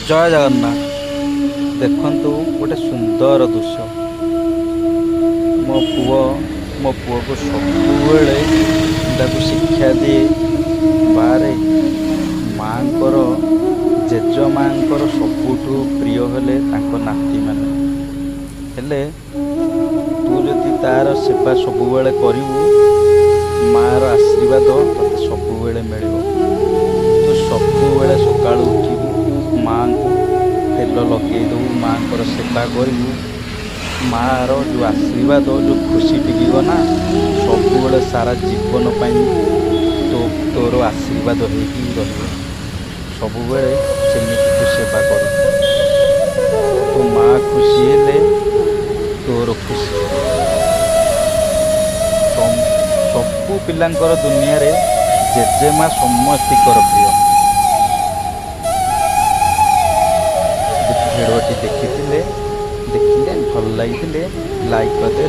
ଜୟ ଜଗନ୍ନାଥ। ଦେଖନ୍ତୁ, ଗୋଟେ ସୁନ୍ଦର ଦୃଶ୍ୟ। ମୋ ପୁଅ, ମୋ ପୁଅକୁ ସବୁବେଳେ ତାକୁ ଶିକ୍ଷା ଦିଏ, ବାରେ ମାଙ୍କର, ଜେଜେମାଙ୍କର ସବୁଠୁ ପ୍ରିୟ ହେଲେ ତାଙ୍କ ନାତିମାନେ। ହେଲେ ତୁ ଯଦି ତାର ସେବା ସବୁବେଳେ କରିବୁ, ମାର ଆଶୀର୍ବାଦ ତୋତେ ସବୁବେଳେ ମିଳିବ। ତୁ ସବୁବେଳେ ସକାଳୁ ଉଠିବୁ, ମାଙ୍କୁ ତେଲ ଲଗେଇ ଦେବୁ, ମାଙ୍କର ସେବା କରିବୁ। ମାର ଯେଉଁ ଆଶୀର୍ବାଦ, ଯେଉଁ ଖୁସି ଟିକିକ ନା, ସବୁବେଳେ ସାରା ଜୀବନ ପାଇଁ ତୋର ଆଶୀର୍ବାଦ ହେଇକି ରହିବ। ସବୁବେଳେ ସେମିତି ତୁ ସେବା କରୁ। ତୋ ମା ଖୁସି ହେଲେ ତୋର ଖୁସି। ସବୁ ପିଲାଙ୍କର ଦୁନିଆରେ ଜେଜେମା ସମସ୍ତିଙ୍କର ପ୍ରିୟ। ଭିଡ଼ିଓଟି ଦେଖିଥିଲେ, ଦେଖିଲେ ଭଲ ଲାଗିଥିଲେ ଲାଇକ୍ କରିଦେବେ।